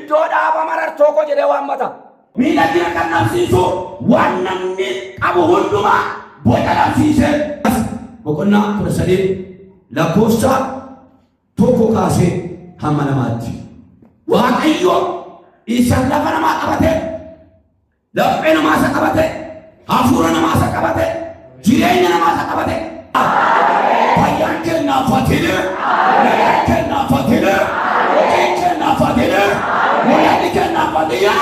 Iddoo dhaaba marartoo koo jedhee waammata. Miidhagina kan dhabsiisu waan namni qabu hundumaa boca dhabsiisee. Boqonnaa 13 lakkoofsa 1 kaasee hamma 2tti. Waaqayyo isa lafa namaa qabate, laphee namaa isa qabate, hafuura namaa isa qabate, jireenya namaa isa qabate. Fayyaan kennaa fatine, nagaan kennaa fatine, hojiin kennaa fatine, mul'anni kennaa fatine.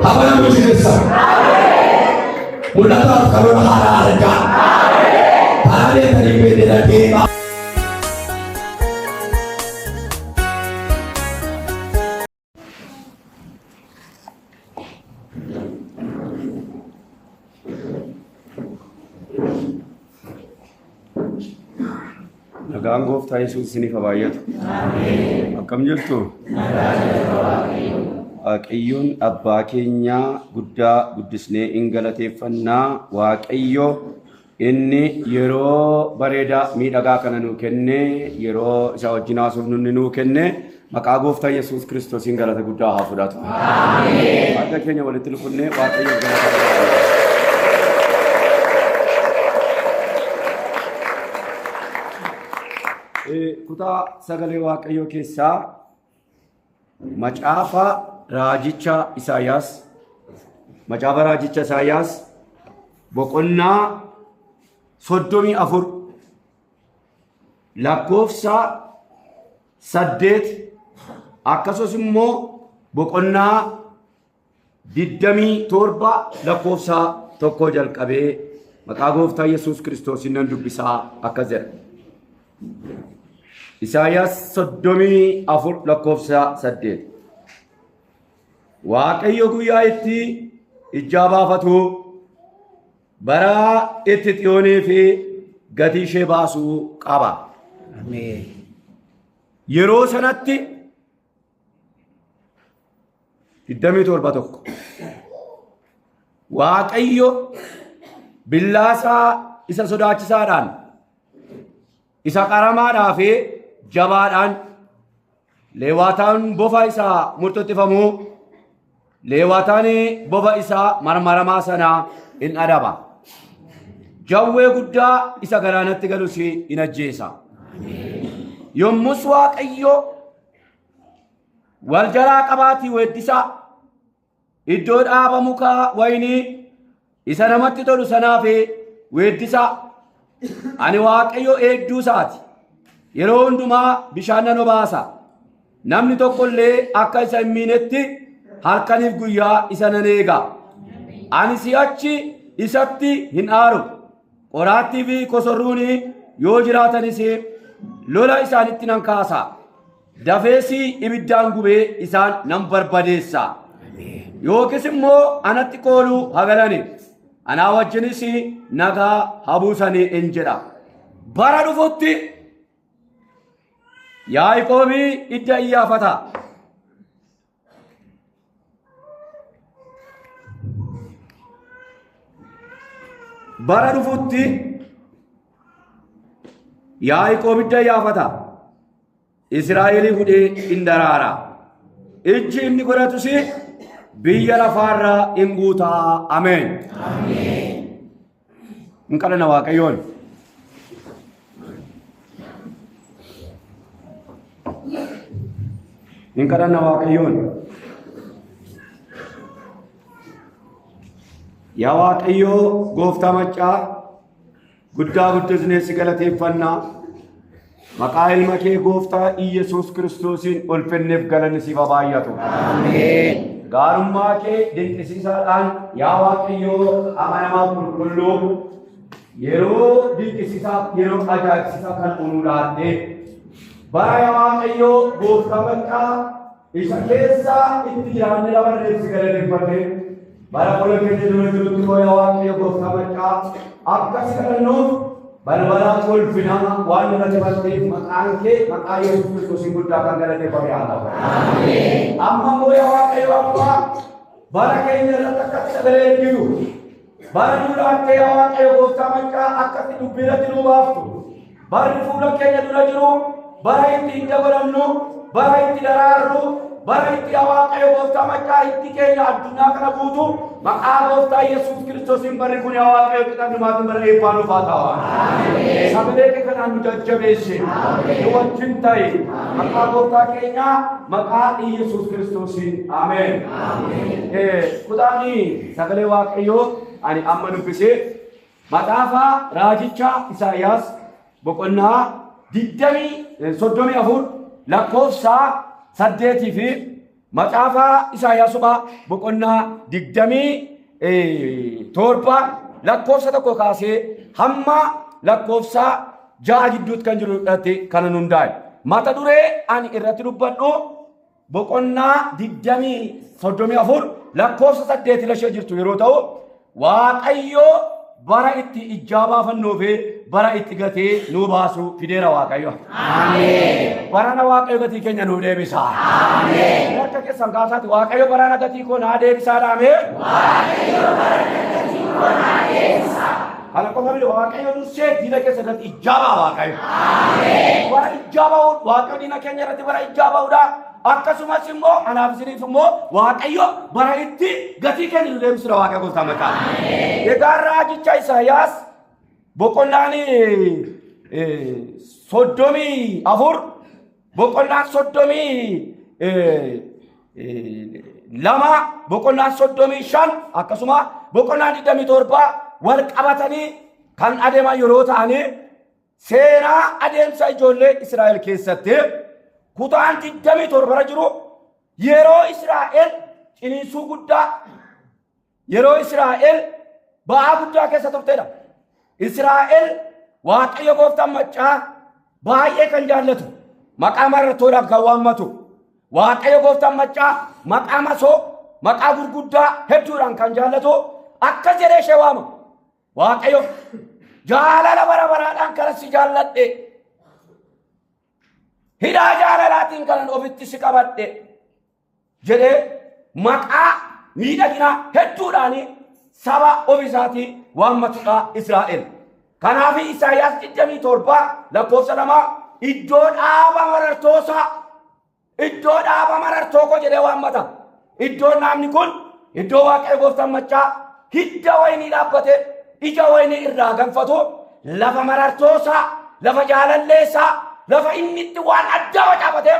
Habana hojii keessa. Mul'ataaf karoora haaraa argaa. Karaa deemtanii beeknee deemaa. Nagaan gooftaa Yesuus isiniif haa baay'atu. Akkam jirtu? Waaqayyoon abbaa keenyaa guddaa guddisnee in galateeffannaa. Waaqayyo inni yeroo bareedaa miidhagaa kana nuu kenne, yeroo isa wajjin haasofnu inni nuu kenne, maqaa gooftaa Yesuus Kiristoosiin galata guddaa haa fudhatu. Harka keenya walitti lukunnee Waaqayyoof galata haa. Kutaa sagalee Waaqayyoo keessaa macaafa raajicha Isaayyaas, macaafa raajicha Isaayyaas boqonnaa 34 lakkoofsa 8, akkasumas immoo boqonnaa 27 lakkoofsa 1 jalqabee maqaa gooftaa Yesuus Kiristoosiin nan dubbisaa. Akkas jedha. Isaayyaas 34 lakkoofsa 8. Waaqayyo guyyaa itti ijjaa baafatu, bara itti Xiyoonii fi gatii ishee baasuu qaba. Yeroo sanatti 27 1. Waaqayyo billaasaa isa sodaachisaadhaan, isa qaramaadhaa fi jabaadhaan, leewaataan bofa isaa murtuttifamuu, leewaataan bofa isaa marmaramaa sanaa in adaba. Jawwee guddaa isa galaanatti galus in ajjeesa. Yommus Waaqayyo wal jalaa qabaatii weeddisaa, iddoo dhaaba mukaa wayinii isa namatti tolu sanaaf weeddisaa. Ani Waaqayyo eegduu isaati. Yeroo hundumaa bishaan nan obaasa. Namni tokko illee akka isa hin miinetti halkaniif guyyaa isa nan eega. Ani si'achi isatti hin aaru. Qoraattii fi kosorruun yoo jiraatanis lola isaanitti nan kaasa. Dafees ibiddaan gubee isaan nan barbadeessa. Yookiis immoo anatti kooluu hagalani. Anaa wajjinis nagaa habuusanii in jedha. Bara dhufutti Yaaqoobii idda iyyaafata. Bara dhufutti Yaaqoob idda iyyaafata. Israa'elii hudhee in daraara. Ijji inni godhatus biyya lafaarraa in guutaa. Ameen. Hin kadhana Waaqayyoon. Hin kadhanna Waaqayyoon. Yaa Waaqayyoo gooftaa maccaa, guddaa guddisnee si galateeffannaa. Maqaa ilma kee gooftaa Iyyasuus Kiristoosiin ulfinniif galanni siif haa baay'atu. Gaarummaa kee dinqisiisaadhaan, yaa Waaqayyoo amanamaa qulqulluu, yeroo dinqisiisaa, yeroo ajaa'ibsiisaa kan uumuu laatte, bara yaa Waaqayyoo gooftaa maccaa isa keessa itti jiraanne dabarreef si galateeffanne. Bara fuula keenya dura jirutti immoo, yaa Waaqayyo gooftaa maccaa, akka si kadhannuuf balbala ulfinaa waan nurratti banteef, maqaan kee maqaa Yesuus Kiristoosiin guddaa kan galateeffame haa ta'u. Amma immoo, yaa Waaqayyo Abbaa, bara keenya irratti akkatti sagalee ergitu Bara nu laattee yaa Waaqayyo gooftaa maccaa akkatti dubbiirratti nu baaftu. Barri fuula keenya dura jiru bara itti hin dabalannu, bara itti daraarru, bara itti yaa Waaqayyo gooftaa maccaa itti keenya addunyaa kana guutu maqaa gooftaa Yesuus Kiristoosiin barri kun yaa Waaqayyo qixannumaatiin bara eebbaa nuuf haa ta'u. Sagalee kee kanaan nu jajjabeessi. Nu wajjin ta'i. Maqaa gooftaa keenyaa maqaa Yesuus Kiristoosiin. Ameen. Kutaani sagalee Waaqayyoo ani amma dubbisee maxaafa raajicha Isaayyaas boqonnaa 34 lakkoofsa 8 fi maxaafa Isaayyaasuma boqonnaa 27 lakkoofsa 1 kaasee hamma lakkoofsa 6 gidduutti kan jiru irratti kan hundaa'e. Mata duree ani irratti dubbadhu boqonnaa 34 lakkoofsa 8 irra ishee jirtu yeroo ta'u Waaqayyo bara itti ijjaa baafannuu fi bara itti gatee nuu baasu fideera Waaqayyo. Ameen. Barana Waaqayyo gatii keenya nuu deebisa. Ameen. Harka keessan kaasaati Waaqayyo barana gatii koo naa deebisaa dhaame. Waaqayyo barana gatii koo naa deebisa. Kana qofa miti Waaqayyo dursee diina keessa irratti ijjaa ba'a Waaqayyo. Ameen. Bara ijjaa ba'uu Waaqayyo diina keenya irratti bara ijjaa ba'uudha. Akkasumas immoo anaaf isiniif immoo Waaqayyo bara itti gatii keenya nu deebisudha Waaqayyo gooftaa maqaa. Egaa raajicha Isaayyaas boqonnaan 34 boqonnaan 32 boqonnaan 35 akkasuma boqonnaan 27 wal qabatanii kan adeeman yeroo ta'anii seenaa adeemsa ijoollee Israa'el keessatti kutaan 27 irra jiru yeroo Israa'el ciniinsuu guddaa yeroo Israa'el ba'aa guddaa keessa turtedha. Israa'el Waaqayyo gooftaan maccaa baay'ee kan jaallatu maqaa marartoodhaan kan waammatu Waaqayyo gooftaan maccaa maqaa masoo maqaa gurguddaa hedduudhaan kan jaallatu akkas jedhee ishee waama. Waaqayyo jaalala bara baraadhaan kanan si jaalladhe hidhaa jaalalaatiin kanan ofitti si qabadhe jedhee maqaa miidhaginaa hedduudhaan saba ofisaatii waammatudha Israa'el. Kanaaf Isaayyaas 27 lakkoofsa 2 iddoo dhaaba marartoosaa iddoo dhaaba marartoo koo jedhee waammata. Iddoon dhaabni kun iddoo Waaqayyo gooftaan maccaa hidda wayinii dhaabbatee ija wayinii irraa ganfatu lafa marartoosaa lafa jaalalleessaa lafa inni itti waan addaa facaafatee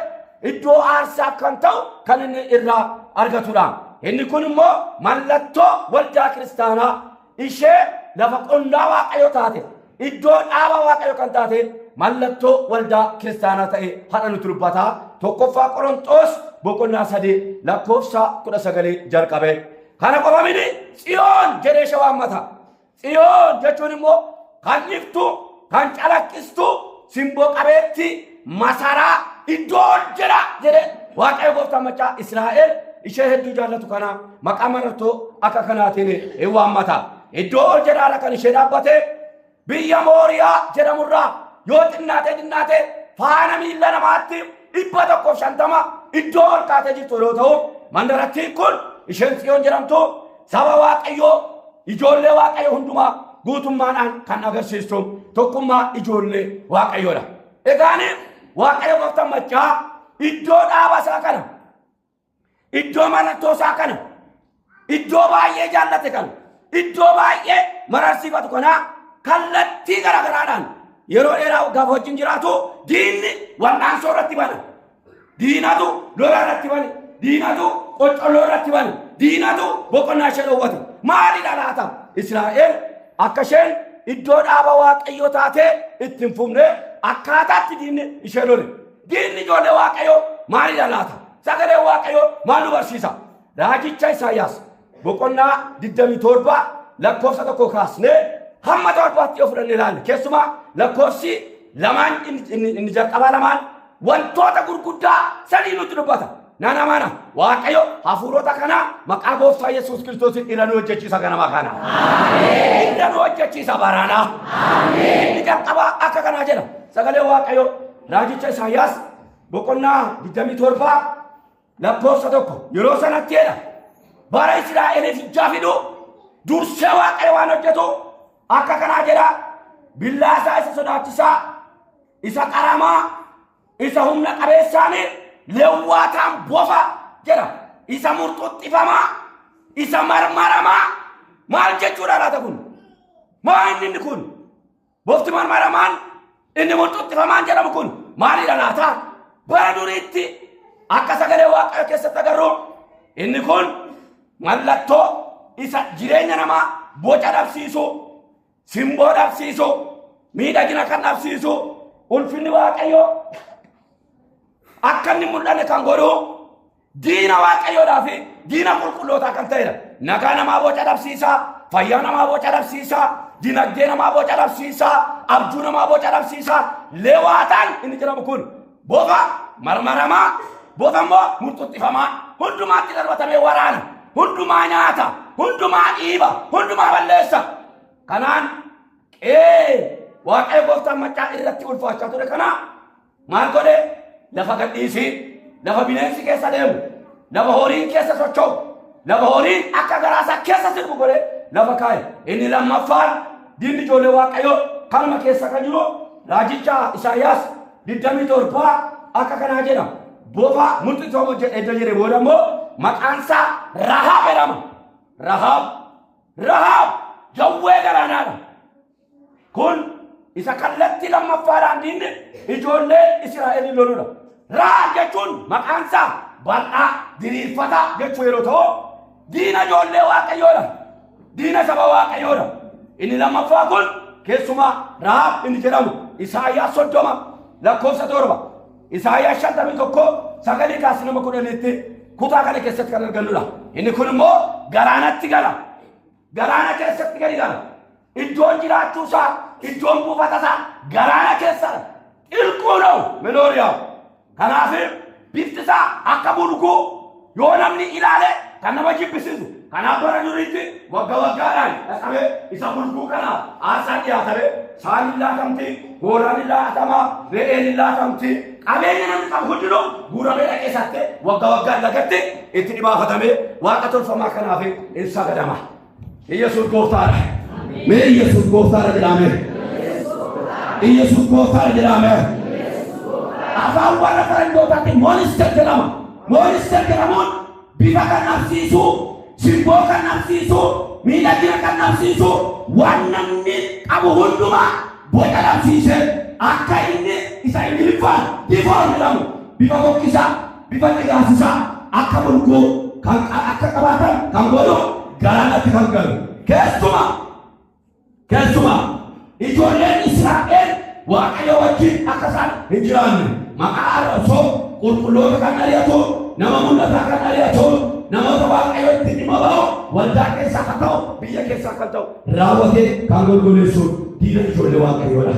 iddoo aarsaaf kan ta'u kan inni irraa argatudha. Inni kun immoo mallattoo waldaa kiristaanaa ishee lafa qonnaa Waaqayyo taate iddoo dhaaba Waaqayyo kan taate mallattoo waldaa kiristaanaa ta'e haadha nuti dubbataa. Tokkoffaa Qorontoos boqonnaa 3 lakkoofsa 19 jalqabe. Kana qofa miti Tsiyoon jedhee ishee waammata. Tsiyoon jechuun immoo kan iftu kan calaqqistu simboo qabeetti masaraa iddoo ol jedha jedhee Waaqayyo gooftaan maccaa Israa'el ishee hedduu jaallatu kana maqaa marartoo akka kanaatiin hin waammata. Iddoo ol jedhaadha kan ishee dhaabbate biyya Mooriyaa jedhamurraa yoo xinnaatee xinnaatee faana miilla namaatti 150 iddoo ol kaatee jirtu yeroo ta'u mandarattiin kun isheen Tsiyoon jedhamtu saba Waaqayyoo ijoollee Waaqayyoo hundumaa guutummaadhaan kan agarsiistu tokkummaa ijoollee Waaqayyoodha. Egaan Waaqayyo gooftaan maccaa iddoo dhaaba isaa kana iddoo mallattoo isaa kana iddoo baay'ee jaallate kana iddoo baay'ee mararsiifatu kana kallattii garaagaraadhaan yeroo dheeraa gaafa wajjin jiraatu diinni wal'aansoo irratti bana. Diinatu lola irratti bane. Diinatu qoccolloo irratti bane. Diinatu boqonnaa ishee dhoowwate. Maalidha laata? Israa'el akka isheen iddoo dhaaba Waaqayyoo taatee itti hin fufne akkaataatti diinni ishee lole. Diinni ijoollee Waaqayyoo maalidha laata? Sagaleen Waaqayyoo maal nu barsiisa? Raajicha Isaayyaas boqonnaa 27 lakkoofsa 1 kaasnee hamma 7tti yoo fudhanne ilaalle keessumaa lakkoofsi lamaan inni jalqabaa lamaan wantoota gurguddaa sadii nutti dubbata. Nan amana Waaqayyo hafuurota kana maqaa gooftaa Yesuus Kiristoosiin irra nu hojjechiisa ganama kana. Irra nu hojjechiisa barana. Inni jalqabaa akka kanaa jedha. Sagalee Waaqayyo raajicha Isaayyaas boqonnaa 27 lakkoofsa 1 yeroo sanatti jedha. Bara Israa'eliif ijaa fiduu Dursee Waaqayyo waan hojjetu akka kanaa jedha. Billaa isaa isa sodaachisaa, isa qaramaa, isa humna qabeessaanii lewwaataan bofa jedha. Isa murxuxxifamaa, isa marmaramaa. Maal jechuudha laata kun? Maa inni kun? Bofti marmaramaan inni murxuxxifamaan jedhamu kun maalidha laata? Bara duriitti akka sagalee Waaqayyo keessatti agarru inni kun mallattoo isa jireenya namaa boca dhabsiisu, simboo dhabsiisu, miidhagina kan dhabsiisu, ulfinni Waaqayyo akka inni mul'anne kan godhu diina Waaqayyoodhaa fi diina qulqullootaa kan ta'edha. Nagaa namaa boca dhabsiisaa, fayyaa namaa boca dhabsiisaa, dinagdee namaa boca dhabsiisaa, abjuu namaa boca dhabsiisaa. Lewaataan inni jedhamu kun bofa marmaramaa, bofa immoo murxuxxifamaa, hundumaatti darbatamee waraana, hundumaa nyaata, hundumaa dhiiba, hundumaa balleessa. Kanaan qe'ee Waaqayyo gooftaan maccaa irratti ulfaachaa ture kana maal godhe? Lafa gadhiisii, lafa bineensi keessa deemu, lafa horiin keessa socho'u, lafa horiin akka garaasaa keessa sirbu godhe lafa kaa'e. Inni lammaffaan diinni ijoollee Waaqayyoo kanuma keessa kan jiru raajicha Isaayyaas 27 akka kanaa jedha. Bofa murxuxxifamu edda jedhe booda immoo maqaan isaa Rahaab jedhama. Rahaab, Rahaab jawwee galaanaadha. Kun isa kallattii lammaffaadhaan diinni ijoollee Israa'elin loludha. Rahaab jechuun maqaan isaa bal'aa diriirfataa jechuu yeroo ta'u diina ijoollee Waaqayyoodha. Diina saba Waaqayyoodha. Inni lammaffaa kun keessumaa Rahaab inni jedhamu Isaayyaas 30 lakkoofsa 7, Isaayyaas 51 9 kaasee nama 10tti kutaa kana keessatti kan argannudha. Inni kun immoo galaanatti gala. Galaana keessatti gadi gala. Iddoon jiraachuu isaa, iddoon buufata isaa galaana keessadha. Ilquu na'u menooriyaa. Kanaaf bifti isaa akka bulguu yoo namni ilaale kan nama jibbisiisu. Kanaaf bara duriitti wagga waggaadhaan dhaqamee isa bulguu kana aarsaan dhiyaatame saan hin laatamti, hoolaan hin laatama, re'een hin laatamti. Qabeenya namni qabu hundinuu guuramee dhaqeessattee wagga waggaan lagatti itti dhibaafatamee waaqa tolfamaa kanaaf hin sagadama. Iyyasuus gooftaadha. Mee Iyyasuus gooftaadha jedhame. Iyyasuus gooftaadha jedhame. Afaan warra faranjootaatti monster jedhama. Monster jedhamuun bifa kan dhabsiisu, simboo kan dhabsiisu, miidhagina kan dhabsiisu, waan namni qabu hundumaa boca dhabsiisee akka inni isa Ingiliffaan deform jedhamu bifa fokkisaa, bifa dhigaasisaa akka bulguu kan akka qabaatan kan godhu galaanatti kan galu. Keessumaa ijoolleen Israa'el Waaqayyo wajjin akka isaan hin jiraanne maqaa arrabsoo qulqulloota kan ari'atu, nama mul'ataa kan ari'atu, namoota Waaqayyo itti dhimma ba'u waldaa keessaa kan ta'u, biyya keessaa kan ta'u raawwatee kan golgoleessu diina ijoollee Waaqayyoodha.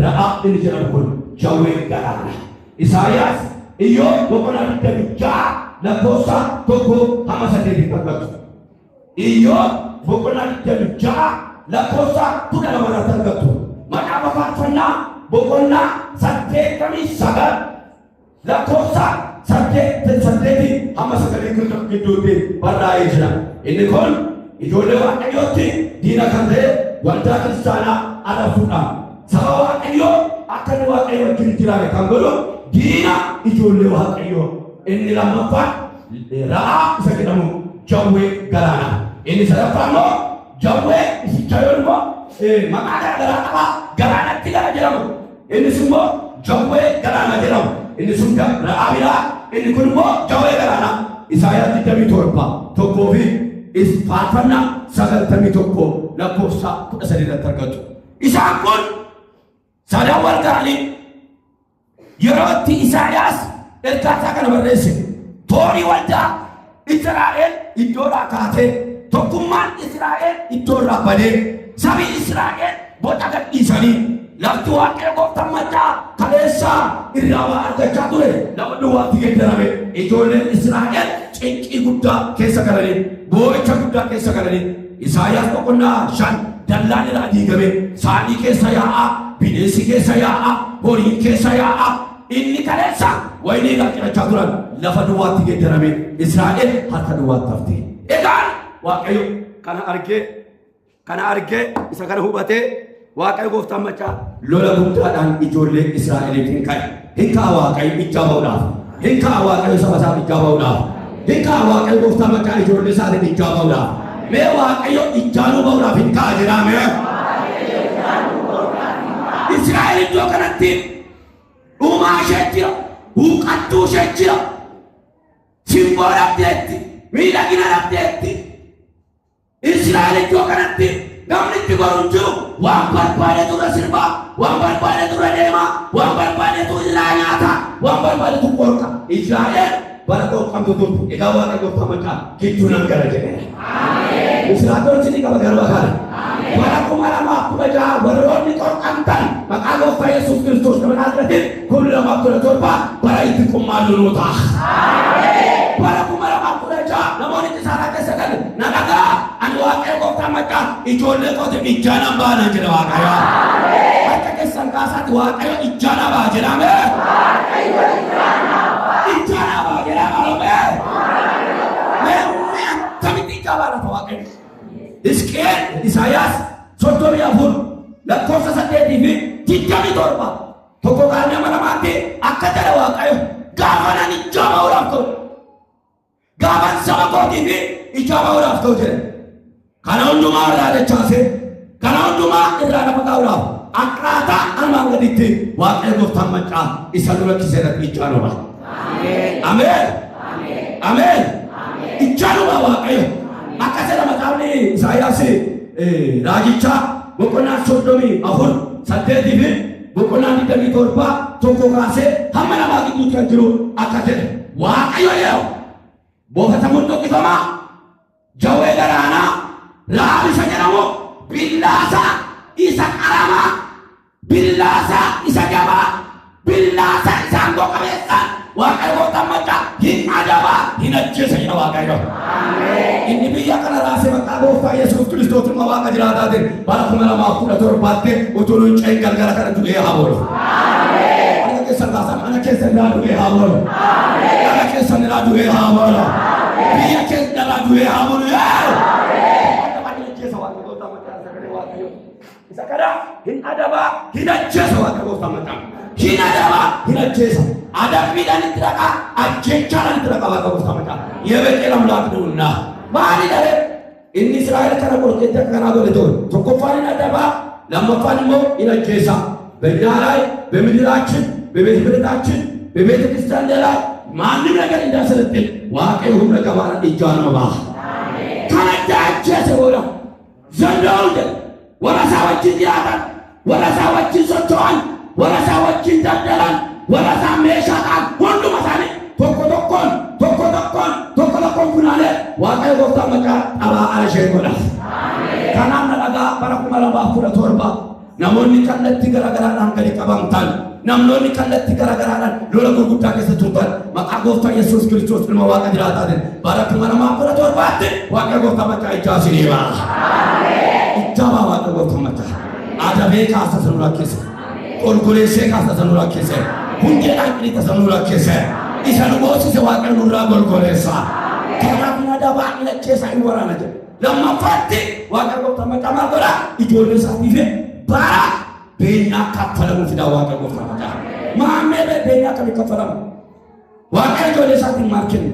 Ra'aa inni jedhamu kun jawwee galaana. Isaayyaas Iyyoob boqonnaa 26 lakkoofsa 1 hamma 8 argattu. Iyyoob boqonnaa 26 lakkoofsa 12 irratti argattu. Macaafa Faarfannaa boqonnaa 89 lakkoofsa 8 hamma 9 gidduutti barraa'ee jira. Inni kun ijoollee Waaqayyootti diina kan ta'e waldaa kiristaanaa arrabsuudhaan saba Waaqayyoo akka inni Waaqayyo wajjin jiraate kan godhu diina ijoollee Waaqayyoo. Inni lammaffaan Ra'aa isa jedhamu jawwee galaanaa. Inni sadaffaan immoo jawwee isicha yoo immoo maqaa garaagaraa qaba galaanatti gala jedhamu. Innis immoo jawwee galaanaa jedhamu. Inni sun Ra'aa biraa, inni kun immoo jawwee galaanaa. Isaayyaas 27 1 fi Faarfannaa 91 lakkoofsa 13 irratti argattu. Isaan kun sadan wal ga'anii yeroo itti Isaayyaas ergaa isaa kana barreesse toorii waldaa Israa'el iddoodhaa kaatee tokkummaan Israa'el iddoorraa badee sabi Israa'el boca gadhiisanii lafti Waaqayyo gooftaan maccaa kaleessaa irraa waa argachaa ture lafa duwwaatti geeddarame. Ijoolleen Israa'el cinqii guddaa keessa galanii boo'icha guddaa keessa galanii Isaayyaas boqonnaa 5 dallaan irraa diigame saanii keessa yaa'aa, bineensi keessa yaa'aa, horiin keessa yaa'aa. Inni kaleessa wayinii irraa cirachaa turan lafa duwwaatti geeddarame. Israa'el harka duwwaatti hafte. Egaan Waaqayyo kana argee Kana argee isa kana hubatee Waaqayyo gooftaan maccaa lola guddaadhaan ijoollee Israa'eliif hin ka'e. Hin ka'a Waaqayyo ijaa ba'uudhaaf. Hin ka'a Waaqayyo saba isaaf ijaa ba'uudhaaf. Hin ka'a Waaqayyo gooftaan maccaa ijoollee isaatiif ijaa ba'uudhaaf. Mee Waaqayyo ijaanuu ba'uudhaaf hin ka'a jedhaa mee. Israa'el iddoo kanatti dhumaa ishee jira. Huuqattuu ishee jira. Simboo dhabdeetti. Miidhagina dhabdeetti. Israa'el iddoo kanatti namni itti goru hin jiru. Waan barbaadetu irra sirbaa, waan barbaadetu irra deemaa, waan barbaadetu irraa nyaata, waan barbaadetu qorqa. Israa'el bara qorqamtu turtu. Egaa Waaqayyo gooftaa maccaa gidduu nan gala jedhee. Misiraachoon isinii qaba garba kana. Bara 2016 warroonni qorqamtan maqaa gooftaa Yesuus Kiristoos nama Naazreetiin 2017 bara itti qummaannu nuu ta'a. Bara 2016 namoonni kisaaraa keessa galle na dhagaa, ani Waaqayyo gooftaan maccaa ijoollee kootiif ijaa nan baana jedha Waaqayyo. Harka keessan kaasaatti Waaqayyo ijaa na ba'a jedhame. Ijaa na ba'a jedhame. Mee mee akkamitti ijaa baana Waaqayyo? Hisqi'eel Isaayaas 34 lakkoofsa 8 fi 27 tokko kaanee nama lamaatti akka jedha Waaqayyo, gaafa nan ijaa ba'uudhaaf ta'u, gaafan saba kootii fi ijaa ba'uudhaaf ta'u jedhe. Kana hundumaa irraa dachaasee, kana hundumaa irraa lafa kaa'uudhaaf akkaataa armaan gaditti Waaqayyo gooftaan maccaa isa dura kiseerratti ijaa nu ba'a. Ameen. Ameen. Ijaa nu ba'a Waaqayyo. Akka jedha macaafni Isaayaas raajichaa boqonnaa 34 8 fi boqonnaa 27 tokko kaasee hamma lamaa gidduutti kan jiru akka jedhe Waaqayyo yeroo boofata murtoqqifamaa jawwee galaanaa Rahaab isa jedhamu billaasaa isa qaramaa, billaasaa isa jabaa, billaasaa isa aangoo qabeessa Waaqayyo gooftaan maccaa hin adabaa, hin ajjeesa jedha Waaqayyo. Inni biyya kana raasee maqaa gooftaa Yesuus Kiristoos ilma Waaqa jiraataatiin bara 2017tti utuu nun ce'in galgala kana du'ee haa oolu. Harka keessan kaasaa, mana keessan irraa du'ee haa oolu. Mana keessan irraa du'ee haa oolu. Biyya keenya irraa du'ee haa oolu. Isa kana hin adabaa, hin ajjeesa Waaqayyo gooftaan maccaa. Hin adabaa, hin ajjeesa. Adabbiidhaan itti dhaqaa, ajjeechaadhaan itti dhaqaa Waaqayyo gooftaan maccaa. የበቀል አምላክ ነውና maali dha inni Israa'el kana qorqeetti akka kanaa godhe ture. Tokkoffaan hin adabaa, lammaffaan immoo hin ajjeesa. በእኛ ላይ፣ በምድራችን፣ በቤተ ምሕረታችን፣ በቤተ ክርስቲያን ላይ ማንም ነገር እንዳይሰለጥን Waaqayyo humna qabaadhaan ijaa nama ba'a. Kana ajjeese booda ዘንዶውን jedhe warra isaa wajjin jiraatan, warra isaa wajjin socho'an, warra isaa wajjin daldalan, warra isaa meeshaa ta'an hunduma isaanii tokko tokkoon tokko tokkoon tokko tokkoon funaanee Waaqayyo gooftaan maccaa dhabaa ala ishee godha. Kanaaf na dhagaa, bara 2017 namoonni kallattii garaagaraadhaan gadi qabamtan, namoonni kallattii garaagaraadhaan lola gurguddaa keessa turtan, maqaa gooftaa Yesuus Kiristoos ilma Waaqa jiraataatiin bara 2017tti Waaqayyo gooftaa maccaa ijaa isinii ba'a. Ijaa ba'a Waaqayyo gooftaa maccaa. Adabee kaasa sanuu keessa. Qulqulleessee kaasa sanuu keessa. Hundeedhaan qilixa sanuu keessa. Isa nu boosise Waaqayyo nurraa golgoleessa. Kanaaf na dabaa hin ajjeesaa, hin waraana jedhe. Lammaffaatti Waaqayyo gooftaa maccaa maal godha? Ijoollee isaatiif bara beenyaa kaffalamuu fidaa Waaqayyo gooftaa maccaa. Maammee beenyaa akkamii kaffalama? Waaqayyo ijoollee isaatiin maal kenna?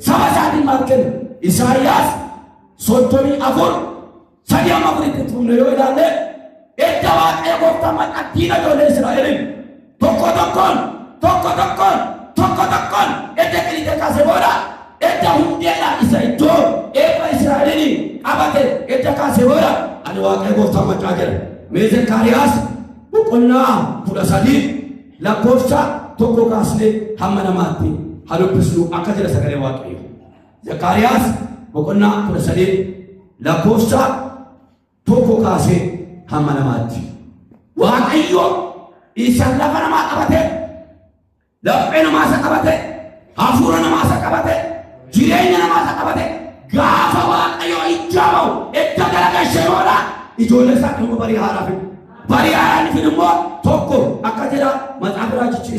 Saba isaatiin maal kenna? Isaayyaas 34 3 amma 4tti fufne yoo ilaalle, edda Waaqayyo gooftaa maccaa diina ijoollee Israa'eliin tokko tokkoon tokko tokkoon tokko tokkoon edda qilixe kaase booda, edda hundeedha isa iddoo eebba Israa'eliin qabate edda kaase booda, ani Waaqayyo gooftaa maccaa jedha. Mee Zakkaariyaas boqonnaa 13 lakkoofsa 1 kaasnee hamma lamaatti haa dubbisnu. Akka jedha sagalee Waaqayyo. Zakkaariyaas boqonnaa 13 lakkoofsa 1 kaasee hamma lamaatti. Waaqayyo isa lafa namaa qabate, laphee namaa isa qabate, hafuura namaa isa qabate, jireenya namaa isa qabate, gaafa Waaqayyo ijaa ba'u edda galagalchee booda ijoollee isaa immoo barii haaraa fidu. Barii haaraa inni fidu immoo tokko akka jedha macaafa raajichi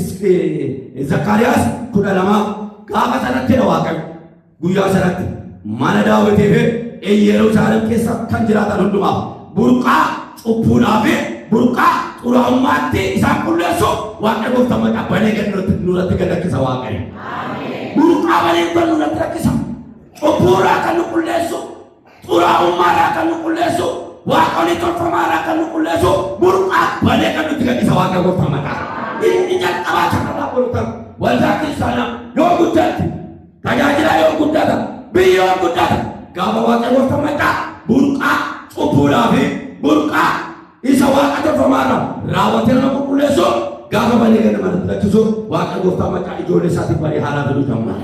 Zakkaariyaas 12, gaafa sanatti dha Waaqayyo, guyyaa sanatti mana Daawwitii fi Yerusaalem keessa kan jiraatan hundumaaf Burqaa cubbuudhaa fi burqaa xuraa'ummaatti isaan qulleessu Waaqayyo gooftaan maqaa banee gad nurratti gad lakkisa Waaqayyo. Burqaa banee gad nurratti lakkisa. Cubbuurraa kan nu qulleessu, xuraa'ummaarraa kan nu qulleessu, waaqolii tolfamaarraa kan nu qulleessu, burqaa banee kan nutti gaddisa Waaqayyo gooftaan maqaa. Inni jalqabaa kanarraa godhutan waldaa kiristaanaa yoo guddatti, tajaajila yoo guddata, biyya yoo guddata, gaafa Waaqayyo gooftaan maqaa burqaa cubbuudhaa fi burqaa isa waaqa tolfamaarraa raawwatee nama qulqulleessu gaafa banee gad namatti lakkisu Waaqayyo gooftaan maqaa ijoollee isaatiif banee haaraa fiduu jammata.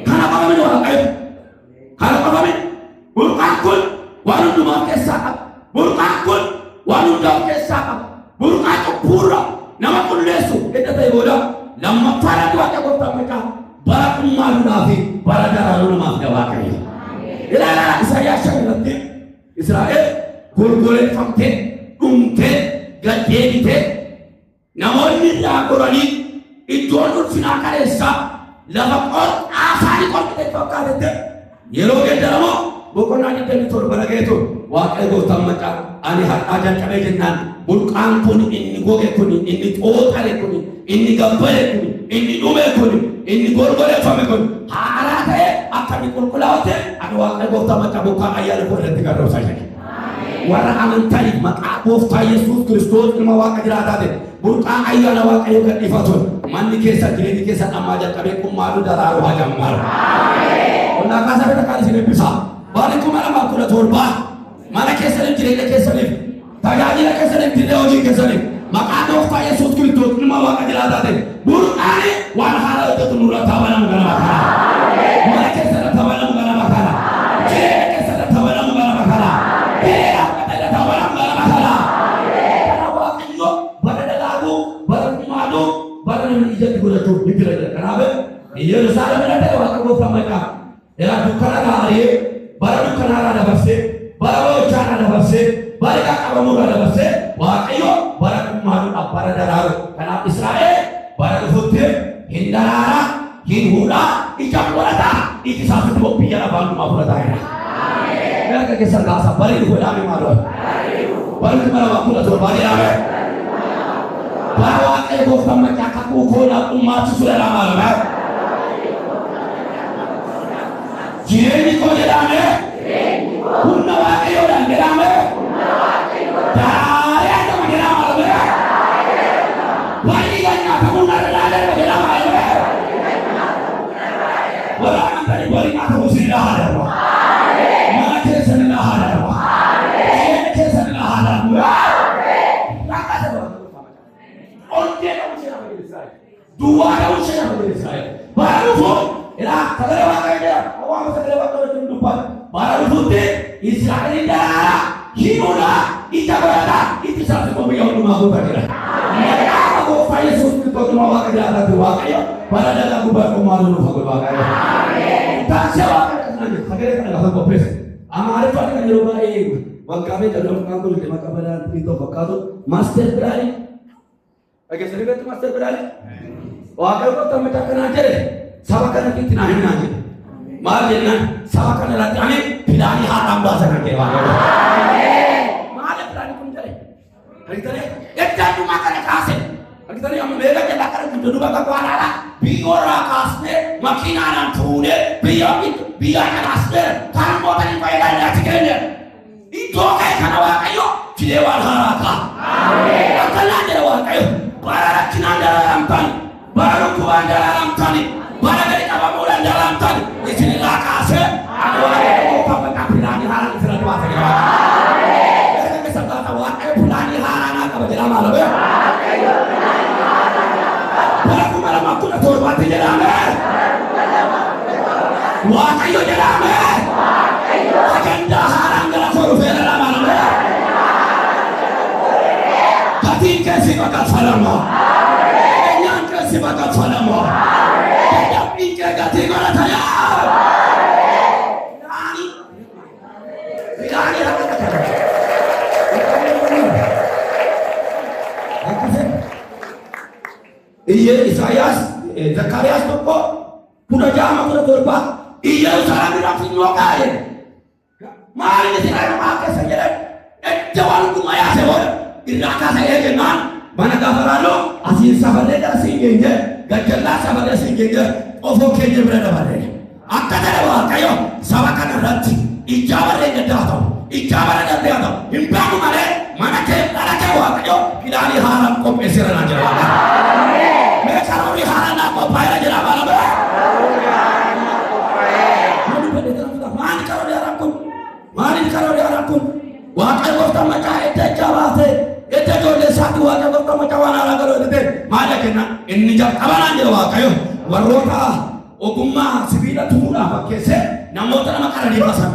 Kana qabamini Waaqayyo. Kana qabamini. Burqaan kun waan hundumaa of keessaa qaba. Burqaan kun waan hundaa of keessaa qaba. Burqaa cubbuurra nama qulleessu edda ta'e booda lammaffaadhaan Waaqa gooftaan maqaa bara qummaaluudhaa fi bara daraaruu namaaf fida Waaqayyo. Ilaalaa Isaayyaas 5 irratti Israa'el golgoleeffamtee dhumtee gad deebitee namoonni irraa goranii iddoon ulfinaa kaleessaa lafa qorqaa isaanii qorqitee fakkaatette yeroo geeddaramoo boqonnaa 27 dhageetu Waaqayyo gooftaan maqaa ani har'aa jalqabee jennaan burqaan kun inni goge kun inni xooxale kun inni gabbale kun inni dhume kun inni golgoleeffame kun haaraa ta'e akka inni qulqullaa'utti ani Waaqayyo gooftaan maqaa bokkaa ayyaana koo irratti garroomsa jedhe. Warra amantaniif maqaa gooftaa Yesuus Kiristoos ilma Waaqa jiraataa ta'e burqaa ayyaana Waaqayyoo gad dhiifatuun manni keessa jireenyi keessa ammaa jalqabee qummaaduu daraaruu haa jammaru. Qonnaa kaasaa fi takkaan isin eebbisa. Baali 2017 mana keessaniif jireenya keessaniif tajaajila keessaniif dirree hojii keessaniif maqaa gooftaa Yesuus Kiristoos ilma Waaqa jiraataa ta'e burqaan waan haaraa hojjetu nurratti haa banamu ganama kana. Mana keessatti haa banamu ganama kana. Jireenya keessatti haa banamu ganama kana. Dirree dhaabbata irratti haa banamu ganama kana. Kana Waaqayyo bara dagaaguu, bara qummaaduu, bara namni ijatti godhachuuf ni jira jedha. Kanaaf Yerusaalem irra ta'e Waaqa gooftaan maqaa Yaa dukkanarraa ari'ee, bara dukkanaarraa dabarsee, bara boo'ichaarraa dabarsee, bara qaqqabamuurraa dabarsee Waaqayyo bara qummaaduudhaaf bara daraaru. Kanaaf Israa'el bara dhufutti hin daraaraa, hin hudhaa, ija godhataa, iji isaas immoo biyya lafaa hundumaa fudhataa jira. Mee harka keessan kaasaa bari dhufu jedhame maaloo? Bari 2017 jedhame. Bara Waaqayyo gooftaan macaa kakuu koodhaa qummaachisu jedhama maaloo? Jireenyi koo jedhame. Humna Waaqayyoodhaan jedhame. Daraaree argama jedhama maaloo? Barii nyaatamuu narra darba jedhama maaloo? Warra amantanii barii nyaatamuu isin irraa darba. Mana keessan irraa haa darba. Jireenya keessan irraa haa darbu. Ongee qabu ishee lafa Israa'el. Duwwaa qabu ishee lafa Israa'el. Bara dhufu ilaa sagalee Waaqayyo jedha. Waan sagalee Waaqayyo wajjin dubbata. Bara dhufutti Israa'el daraaraa himuudhaa ija godhataa itti isaaf immoo biyya hundumaa guutaa jira. Maqaa gooftaa Yesuus Kiristoos ilma Waaqa jiraataati Waaqayyo bara dagaaguu bara qummaaduu nuuf haa godhu Waaqayyo. Taaksee Waaqayyo kana jedhu sagalee kana gaafa qopheesse. Amaariffaan kan yeroo baay'ee waggaa meeqa dura maqaan kun itti maqaa balaan xixiqqoo fakkaatu maaster pilaanii. Dhageessanii beektu maaster pilaanii? Waaqayyo gooftaan macaa kanaa jedhe saba kanatti itti naa himnaa jedhe. Maal jennaan saba kana irratti ani pilaanii haaraan baasa kan jedhe Waaqayyo. Maali pilaanii kun jedhe? Argitanii edda dhumaa kana kaase. Argitanii amma meeqa jedha kana dugda duuba kan waalaadha. Biyyoorraa kaasnee makiinaadhaan fuunee biyya biyya kanaasnee kan mootanii fayyadamne achi kenne. Iddoo ka'e kana Waaqayyo fidee waan haaraa ka'a. Akkanaa jedha Waaqayyo bara rakkinaan daraaramtan, bara dhukkubaan daraaramtan, bara gadi qabamuudhaan daraaramtan isin irraa kaasee ani Waaqayyo gooftaan maqaa pilaanii haaraan isin irratti baasa jedha Waaqayyo. Erga keessa baata Waaqayyo pilaanii haaraa naa qaba jedha maal bee? Bara 2017tti jedhame. Waaqayyo jedhame. Ajandaa haaraan gara koo dhufeera maal bee? Gatiin keessi baqaffalama. Eenyaan keessi baqaffalama. Dadhabbiin kee gatii godhata yaa. Pilaanii pilaanii harka kana. Akkasii. Iyyee Isaayyaas Zakkaariyaas 1:16-17 Iyyerusaalem irraa funyoo kaa'e. Maal inni Israa'el maa keessa jedhan Edda waan hundumaa yaase booda irraa kaasa eegennaan mana gaafa asiin safarree gara siin geenye gajjallaa safarree siin geenye qofoo keenya bira dabarre. Akka jedhe Waaqayyo saba kana irratti ijaa barree gaddaa ta'u ijaa bara darbee haa ta'u hin beeku malee mana kee dhala kee Waaqayyo ilaalii haaraan qopheesseera naan jedha Waaqayyo. Mee karoorri haaraan naa qophaa'eera jedha baala. Maali karoorri haaraan kun? Maali karoorri haaraan kun? Waaqayyo gooftaan macaa edda ijaa baasee edda ijoollee isaatti Waaqayyo gooftaan macaa waan haaraa godhu edite maal kenna inni jalqaba naan jedha Waaqayyo warroota ogummaa sibiila tumuudhaaf fakkeessee namoota nama qaranii baasan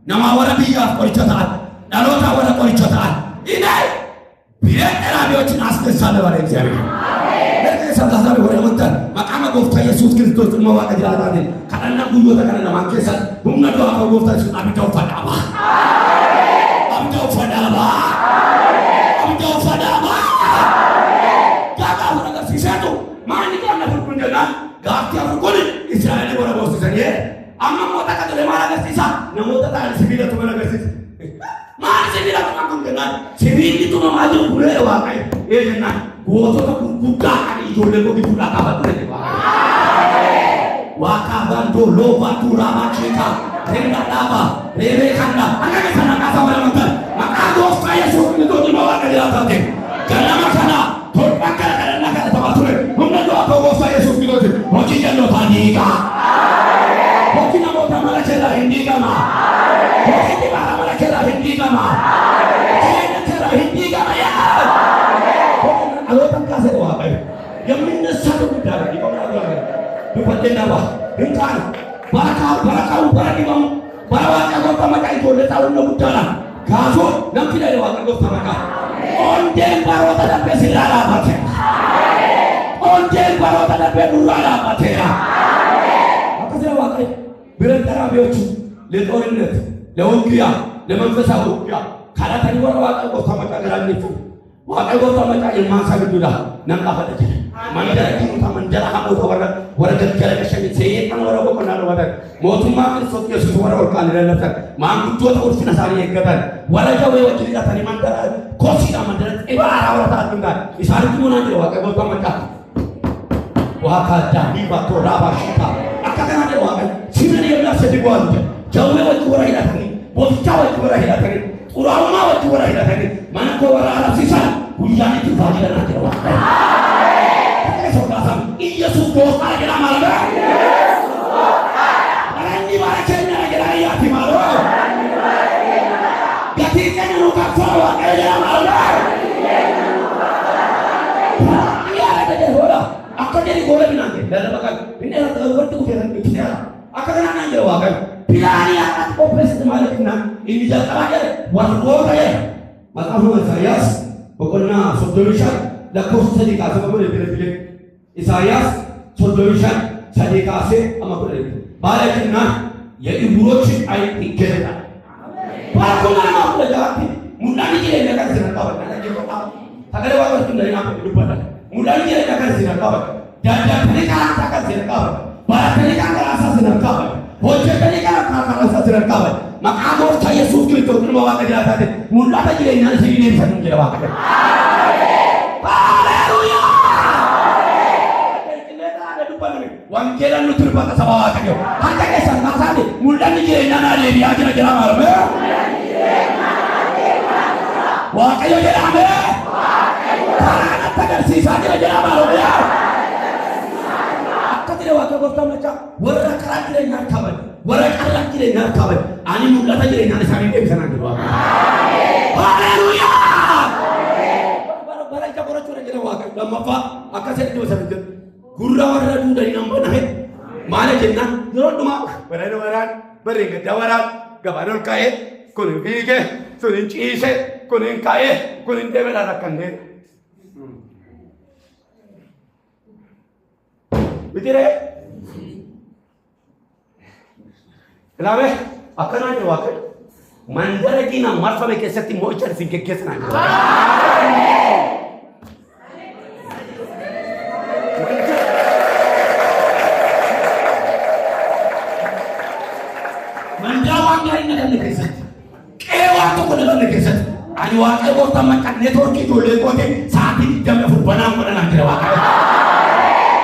namaa warra biyyaaf qoricha ta'an dhaloota warra qoricha ta'an inni bireen dharaabiyoochin as keessaa dabale እግዚአብሔር erga keessaa taasifame warra amantan maqaa gooftaa Yesuus Kiristoos ilma Waaqa jiraataatiin kadhannaa guyyoota kana lamaan keessatti humna du'aa kan gooftaa Yesuus abidda uffadhaa ba'a. Abidda uffadhaa ba'a. Abidda uffadhaa ba'a. Gaafa afur agarsiiseetu maanni qaamna afur jennaan gaaftii afur kun Israa'el warra boosisanii amma immoo takka tole maal agarsiisa namoota ta'an sibiila tuman agarsiisa. Maal sibiila tuman kun jennaan sibiilli tumamaa jiru kulee Waaqayyo ee jennaan gootota gurguddaa kan ijoollee koo gidduudhaa qaban ture Waaqayyo. Waaqa bandoo loobaa tuuraabaa chiikaa renga dhaabaa reebee kanna akka keessa maqaa isaa wal maqaa gooftaa Yesuus Kiristoos ilma Waaqa jiraataa ta'e ganama kana torban kana kadhannaa kadhatamaa ture humna du'aa kan gooftaa Yesuus Kiristoos hojii jallootaa diigaa. Hojii namoota mana keerraa hin diigama. Hojii dhibaa mana keerraa hin diigama. Jireenya keerraa hin diigama yaa. Dhaloota kaasee Waaqayyo የሚነሳ ጉዳይ ነው። dubbadhee nama hin taane bara kaa'u bara dhibamu bara Waaqa gooftaa maqaa ijoollee isaa humna guddaadhaan kaasuu namni fidee Waaqa gooftaa maqaa. Ondeen baroota darbee sirraa dhaabbateera. Ondeen baroota darbee nurraa dhaabbateera. Akkasuma Waaqayyo ብረት ጠራቢዎቹ ለጦርነት ለውጊያ ለመንፈሳዊ ውጊያ kadhatanii warra Waaqa gooftaa maqaa garaaniif Waaqayyo gooftaa maqaa ilmaan isaa gidduudha nan qaafadha jedhe. Mandara diinota mandara hamoota warra warra galgala qashanii seexana warra boqonnaa dhowwatan mootummaa Kiristoos Yesuus warra ol kaanii lallabsan maanguddoota ulfina isaanii eeggatan warra jawwee wajjin hidhatanii mandara kosiidha mandara xibaaraa warra ta'an danda'an isaanitti munaan jedhe Waaqayyo gooftaa maqaa. Waaqa daandii baatoo raabaa shiitaa akka kanaa jedhe Waaqayyo simeen የሚያሰድጉ አሉ jawwee wajjin warra hidhatanii bofichaa wajjin warra hidhatanii xuraa'ummaa wajjin warra hidhatanii mana koo warra arabsiisan guyyaan itti dhufaa jiran jedhe Waaqayyo. ኢየሱስ gooftaa jedha maal Baranni bara keenya jedha ayyaati maal Gatii keenya nu kaffala Waaqayyo jedha maal Akka jedhi goola binaan jedhe lallaba kan inni irratti kufee itti akka kanaa naan jedhe Waaqayyo pilaanii akkatti qopheessite maal jennaan inni jalqabaa jedhe warroota jedhe Macaafa Isaayyaas boqonnaa 35 lakkoofsa 3 kaasee amma 12 Isaayyaas 35 3 kaasee amma 12 baala jennaan የዕውሮችን ዓይን ይገለጣል። Bara 2016 mul'anni jireenya kan isin qaban sagalee Waaqayyoo hundee dubbata mul'anni jireenya kan isin qaban daldaltanii karaa kan isin qaban baratanii karaa isaa isin qaban hojjetanii karaa karaa isaa isin qaban maqaa gooftaa Yesuus Kiristoos ilma Waaqa jiraataa ta'e mul'ata jireenyaa isin deemsan jedha Waaqayyo. Haleluuyaa! Wangeelaan nuti dubbata saba Waaqayyo. Harka keessan kaasaati mul'anni jireenyaa naa deebi'aa jira jedha maalame. Waaqayyo jedhame. Karaa natti agarsiisaa jira jedha maalame. Akka jedhe Waaqayyo gooftaan macaa warra karaa jireenyaa qaban warra carraa jireenyaa qaban ani mul'ata jireenyaan isaanii deebisanaa jiru Waaqayyo. Haleluuyaa! Bara ija qorachuudha jedhe Waaqayyo lammaffaa akka jedhe dhibba sadii jedhu. Gurra warra duudanii nan banahe maal jennaan yeroo dhumaa barana waraan barreen gaddaa waraan gabaan ol ka'ee kun hin fiigee sun hin ciise kun hin ka'ee kun hin deebiidhaan rakkannee. Bitiree Ilaame akkanaa jedhe Waaqayyo mandara diinaan marfame keessatti mo'icha isin geggeessanaa jiru. Mandara waan gaarii naganne keessatti qe'ee waan tokko naganne keessatti Ani Waaqayyo gooftaan maqaa neetwoorkii ijoollee kootii sa'aatii 24 banaan godhanaan jira Waaqayyo.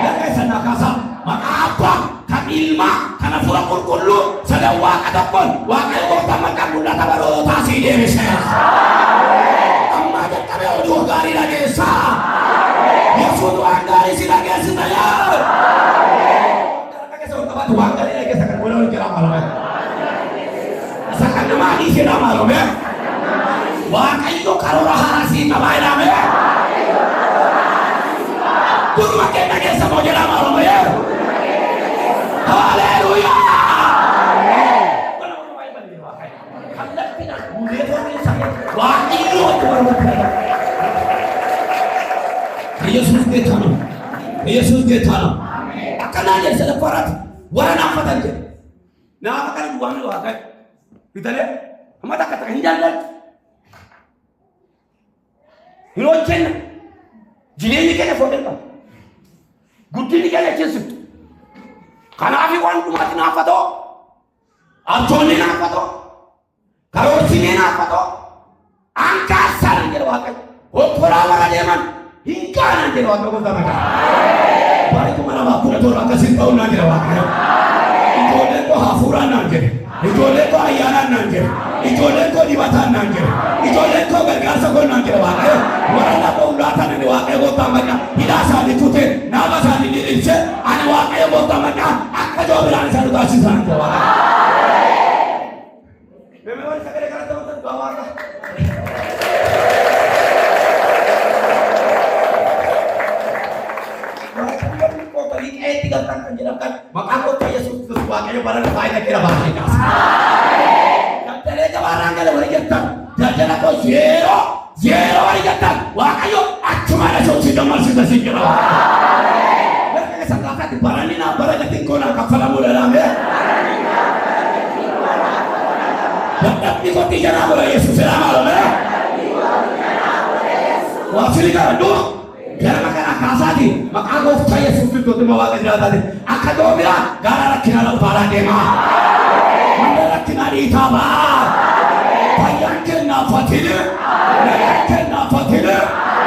Lafa isa naa kaasaa maqaa abbaa kan ilmaa kan hafuura qulqulluu sadan Waaqa tokkoon Waaqayyo gooftaan maqaa mul'ata barootaa sii deebiseera. Ammaa jalqabee oduu gaarii dhageessaa. Yesuus waan gaarii si dhageessisa yaa. Waan gaarii dhageessa kan wal wal jira maaloo. Isa kan namaa dhiisee maaloo. Waaqayyo karoora haaraa sii qabaa jedhame. Gurma kee dhageessa moo jedhama Oromoo. Haleluuyaa. Waaqayyo ኢየሱስ ጌታ ነው። ኢየሱስ ጌታ ነው። Akkanaa jedhe sadaffaa irratti warra naafatan jedhe. Naafa kana duwwaan Waaqayyo. Bitalee amma takka takka hin jaalladhu. Hin hojjenna. Jireenyi keenya foon qaba. Guddinni keenya cimsitu. Kanaaf waan dhumaatti naafatoo, abjoonni naafatoo, karoorsinee naafatoo, ankaasaan jedhe Waaqayyo. Okkolaa warra deeman hin kaanan jedhe Waaqayyo gooftaan maqaa. Bara 2017 akkasiin ta'uu naan jedhe Waaqayyo. Ijoolleen koo hafuuraan naan jedhe. Ijoolleen koo ayyaanaan naan jedhe. Ijoolleen koo dibataan naan jedhe. Ijoolleen koo gargaarsa koo naan jedhe Waaqayyo. Warra lafa ulaatan ani Waaqayyo gooftaan maqaa hidhaa isaanii kutee naaba isaanii diriirsee ani Waaqayyo gooftaan maqaa akka joobiraan isaan utaasisan naan jedhe Waaqayyo. Meemee warri sagalee kanatti amantan dhugaa Waaqa. Qeetti galtan kan jedhan kan maqaa gooftaa Yesuus Kiristoos Waaqayyo bara faayidaa keera baasee kaasa. Daldalee gabaarraan gala warri jettan daldala koo zeeroo zeeroo warri jettan Waaqayyo achumaan asootti gammachiisa siin jedha. Lafa keessa gaafaatti baranni naa bara gatiin koo naa kaffalamuu danda'ame. Dadhabbii kootii jalaa godha Yesuus jedhaa maaloo Waa sirrii qaba du'a. Garama kana kaasaati maqaa gooftaa Yesuus Kiristoos ilma Waaqa jiraataati. Akka joobiraa gara rakkinaa lafa deemaa. Mana rakkinaa dhiitaa ba'a. Fayyaan kennaa fatini. Nagaan kennaa fatini.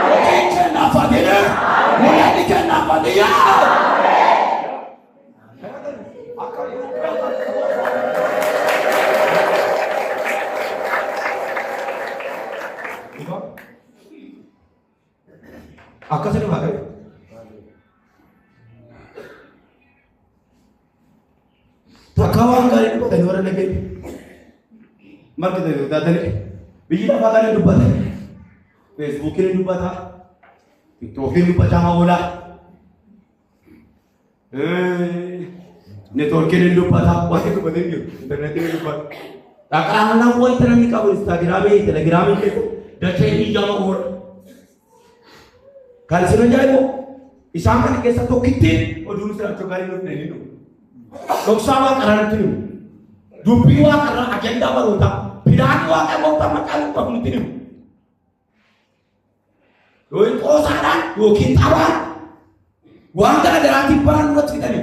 Hojiin kennaa fatini. Mul'anni kennaa fatini. Akkasuma Waaqayyo. Takka waan gaarii dubbatanii warra dhageenye. Margi ta'e taatanii biyyi lafaa kana dubbata. Feesbuukiin dubbata. Tiktookiin dubbataa oola. Neetwoorkiin dubbata. Wanti dubbatee jiru. Intarneetiin dubbata. Dhaqaan wanta namni qabu Instaagiraamii, Telegiraamii keessa dachee ijama oola. Kan isin ajaa'ibu isaan kana keessa tokkitti oduun siraachuu gaarii nuuf hin dhufu. Dhoksaa waaqarraa nutti himu. Dubbii waaqarraa ajandaa barootaa pilaanii waaqa gooftaa maqaa nuuf qabu nutti himu. Yookiin qoosaadhaan yookiin taphaan waan gara garaatiin baran nurratti fidanii.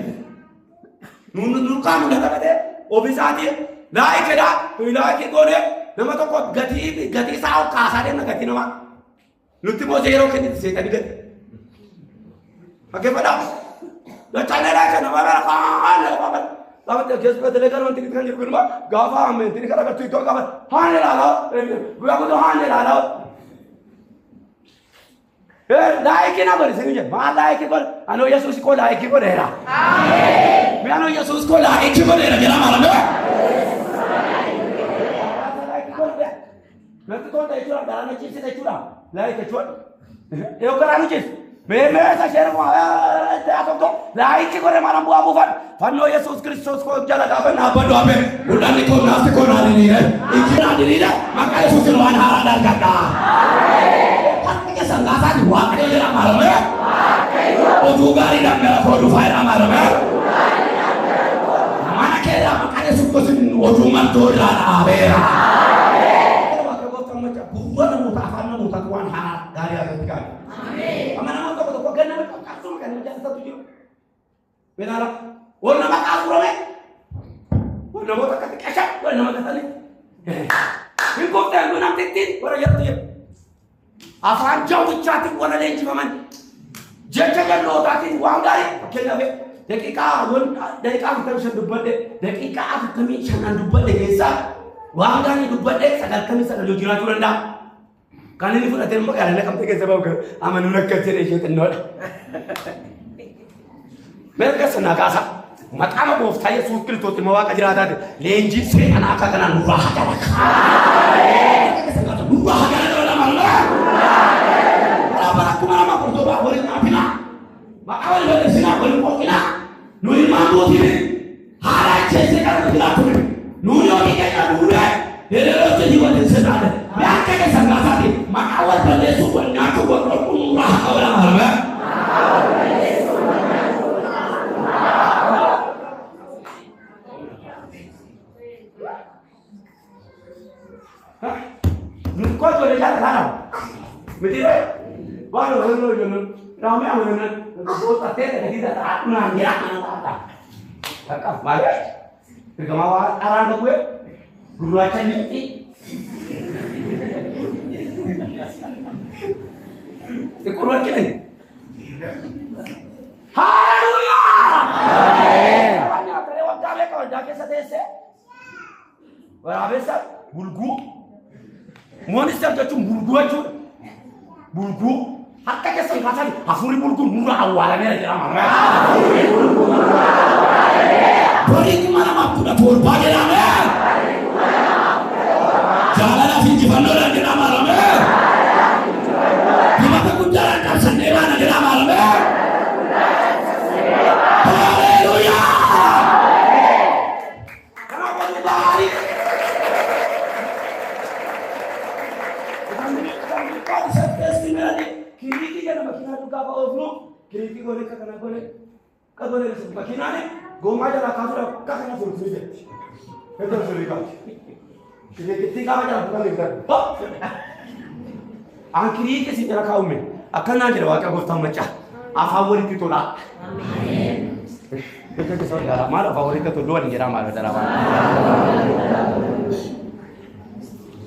Nuun qaamu lafa qabee ofiisaatii laayikedhaa laayikii goonee nama tokko gatii gatii isaa ol kaasaa deemna gatii namaa. Nutti immoo zeeroo kenniti seetanii gadi. Dhaggeeffadhaa. Dachaalee kana bara haan lafa Lafa keessa telee kan wanti kan jiru kunuma gaafa amantii kan agartu iddoo qaba. Haan ilaalaa. Guyyaa guutuu haan ilaalaa. Laayikii na godhi siin jedhe. Maal laayikii godhe? Anoo Yesuus koo laayikii godheera. Mee anoo Yesuus koo laayikii godheera jedha maalame. Natti tola jechuudha garaa na ciibsite jechuudha. Laayikii jechuudha. Yoo garaa nu ciibsu. Mee mee isa isheen tokko laayikii godhe maal bu'aa buufan. Fannoo Yesuus Kiristoos koo jala gaafa dhaabbadhu hafe mul'anni koo naafti koo naa diriire. Ijji naa diriire maqaa Yesuusin waan haaraa argadha. Harka keessan kaasaati Waaqayyo jedha maalame. Oduu gaariidhaan gara koo dhufaa jedha maalame. Mana keedhaa maqaa Yesuus Kiristoos oduu martoo irraa dhaabeera. Gurra namoota afaan namootaatu waan haaraa gaarii haasatti kaa'e. Amma namoota tokko tokko ganna nama qaqqabsuma kan nama jaallatatu jiru. Beelaala wal nama qaasurame wal namoota akkatti qasha wal nama gatanii. Hin kuftee hin namtittiin warra jedhatu jiru. Afaan jawwichaatiin warra leenjifaman jecha jallootaatiin waan gaarii fakkeenyaaf daqiiqaa 45 dubbadhe daqiiqaa 45 dubbadhe keessaa waan gaarii dubbadhe 99 jiraachuu danda'a. Kan inni fudhatee magaalaa Naqamtee keessa bahu amanuun akkas jedhe ishee xinnoodha. Mirga sana kaasa maqaa gooftaa Yesuus Kiristoos ilma Waaqa jiraataati leenjiin seexanaa akka kanaan nurraa hajalaka. Nurraa hajalaka lama. Bara 2017 waliin dhaabinaa. Maqaa wal balleessinaa waliin qoqqinaa. Nu ilmaan mootii haala ajjeesee kana jiraatu. Nuuni hojii keenya duudee hiriirota waliin seexaane. Akka keessa kaasaati maqaa wal balleessuu wal nyaachuu wal dhorkuu nurraa haa lama. Kau jual dia tak Mesti baru baru jual ramai orang nak tak ada tidak tak nak dia nak tak. Tak mari. Terkemawa arang gue guru aja ni. Keluar kita ni. Haleluya. Banyak terlewat kami kalau dah kisah desa. Berhabis bulgu. Monster jechuun bulguu jechuudha. Bulguu harka keessan kaasanii hafuurri bulguun nurraa awwaalameera jedhama. Hafuurri bulguun nurraa awwaalameera. Barii 2017 jedhame. Jaalalaa fi injifannoodhaan jedhama. Himata guddaadhaan cabsannee baana jedhama. Haleluuyaa. Kanaaf oduu gaarii. Kiriki jedhama makiinaa duukaa oofnu kiriki goone akka kana goone akka goone makiinaan gommaa jalaa kaasuudhaaf akka kana fuuldurii jetti. Hedduu fuuldurii qabdi. Kirikittii gaafa jalaa fuudhan eegdatu. An kiriki isin jala kaa'ume akkanaan jedha Waaqa gooftaan maccaa afaan walitti tolaa. Maal afaan walitti toluu waliin jedhaa maal dhala maal.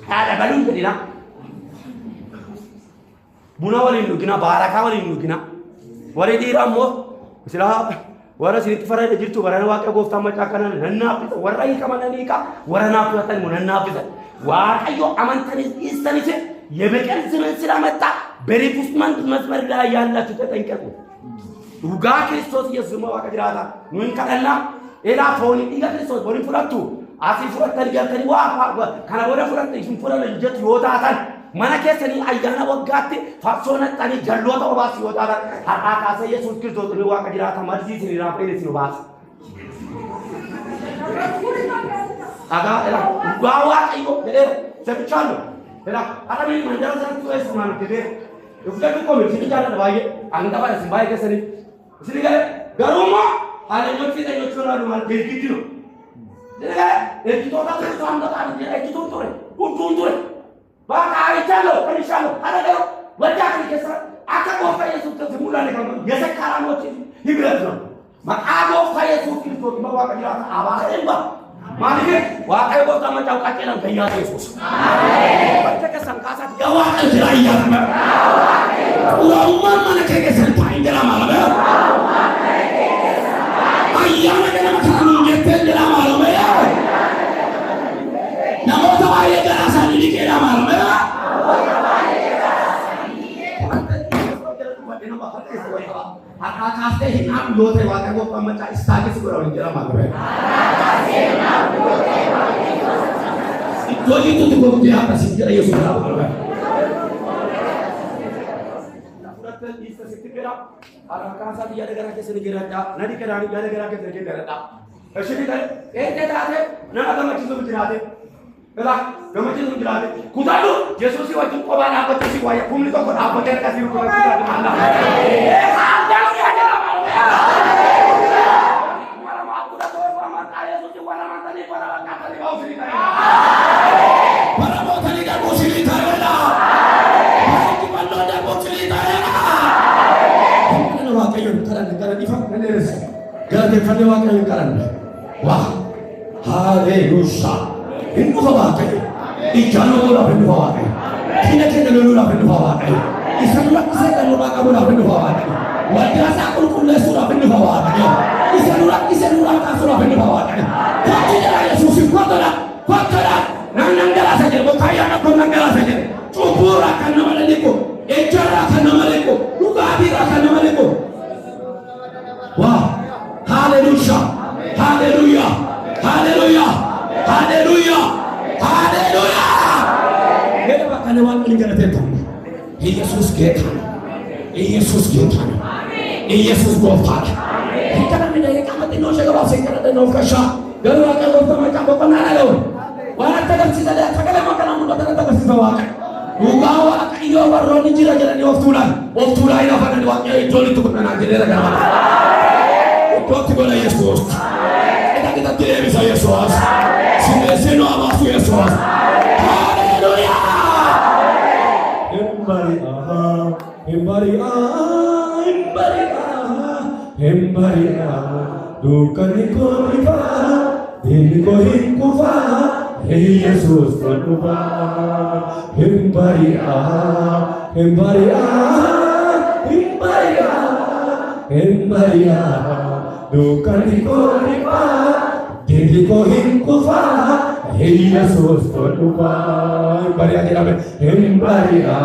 Haadha baluun jedhina. Buna waliin dhugina, baarakaa waliin dhugina. Warri dhiiraa immoo silaa warra isinitti farada jirtu warra Waaqa gooftaan maccaa kana nan naaffisa, warra hiikaman nan hiika, warra naaffisatan immoo nan naaffisa. Waaqayyo amantanis dhiistanis የበቀል ዘመን ስላመጣ በሪኩስመንት መስመር ላይ ያላችሁ ተጠንቀቁ። dhugaa Kiristoos Yesuus immoo Waaqa jiraataa nu hin kadhannaa elaa foonii dhiiga Kiristoos waliin fudhattu asii fudhattanii galtanii waa kana booda fudhatte isin fudhanna jettu yoo taatan mana keessanii ayyaana waggaatti farsoo naqxanii jalloota obaas yoo taatan har'aa kaasee Yesuus Kiristoos inni Waaqa jiraataa marzii isin irraa fa'ee isin obaasa. Dhagaa elaa dhugaa Waaqayyo jedheera sabichaallu elaa har'a mandara sanatti weessu naan jedheera. Ifdadhu qomi isin jaalladha baay'ee hangafa isin baay'ee keessanii isin galee garuu immoo haaleenyochi xeenyochi naadu maal beekitti no. Isin galee ejjitoota ture saamtota ejjituun ture hunduu ture. Bakka አይቻለሁ ቀንሻለሁ አረገው ወዳ ከሰ አካ ጎፍታ ኢየሱስ ክርስቶስ ሙላኔ ከመ የሰካራሞች ህብረት ነው። መቃ ጎፍታ ኢየሱስ ክርስቶስ መዋቀ ጅራታ አባረምባ ማለቴ ዋቀ ጎፍታ መጫው ቃጨለም ከያ ኢየሱስ አሜን በተከሰን ካሳት የዋቀ ጅራ ያመ ኡራማ ማለከ ከሰን ታንጀራ ማለበ አያመ ገና ካኑ ጀተንጀራ ማለበ namoota baay'ee garaa isaanii dhiqeedha maalame. Har'aa kaastee hin dhaabu yoo ta'e Waaqa gooftaan macaa istaakis godha waliin jedha maalame. Iddoo jirtutti goftee akka siin jedha Yesuus jedha maalame. Fudhattee dhiista sitti fedha. Har'aa kaasaati yaada garaa keessa ni geeradhaa. Na dhiqeedhaan yaada garaa keessa ni geeradhaa. Ishii ta'e eettee taate nama gammachiisuuf jiraate. Ela gammachiisuuf jiraate. Kutadhu Yesuusii wajjin kophaa dhaabbachuu si waayya kumni tokko dhaabbatee harka si rukutuu jiraate maallaa. Galateeffannee Waaqayyoon kadhanna. Waa haleluusaa. Hin dhufa Waaqayyo. Ijaan oolaaf hin dhufa Waaqayyo. Diina keenya loluudhaaf hin dhufa Waaqayyo. Isa nu rakkisee kan nurraa qabuudhaaf hin dhufa Waaqayyo. Waldaa isaa qulqulleessuudhaaf hin dhufa Waaqayyo. Isa nu rakkisee nurraa kaasuudhaaf hin dhufa Waaqayyo. Kottu jedha Yesuusin kottudha. Kottudha. Nan dhangalaasa jedhe. Bokkaayyaan akkam dhangalaasa jedhe. Cubbuurraa kan nama dhiqu. Ejjarraa kan nama dhiqu. Dhugaatiirraa kan nama dhiqu. Wow. Hallelujah. Hallelujah. Hallelujah. Hallelujah. Hallelujah. ሄደ በቃ ለዋቅን ገለቴ ኢየሱስ ጌታ ነው። ኢየሱስ ጌታ ነው። ኢየሱስ gooftaa dha. Hiikana daqiiqaa xinnoo ishee gabaabsee kadhadhe nuuf kashaa. Garuu Waaqa gooftaa macaa boqonnaa dhaga'u. Waan akka agarsiisa sagalee kana mul'atan akka agarsiisa Waaqa. Dhugaa Waaqayyoo warroonni jira jedhanii of tuulaan of tuulaa hin hafan Waaqayyo iddoon itti godhanaa jedheera gara mana. Iddootti godha Yesuus. Qixa qixatti deebisa Yesuus. Sineessee nu abaasu Yesuus. Haleluuyaa! Hin bari'a, hin bari'a, hin bari'a, dukkanni koo ifa, diinni koo hin kufa, Yesuus kan dhufa. Hin bari'a, hin bari'a, hin bari'a, hin bari'a, dukkanni koo ifa, diinni koo hin kufa, Yesuus kan dhufa. Hin bari'a jedhame, hin bari'a,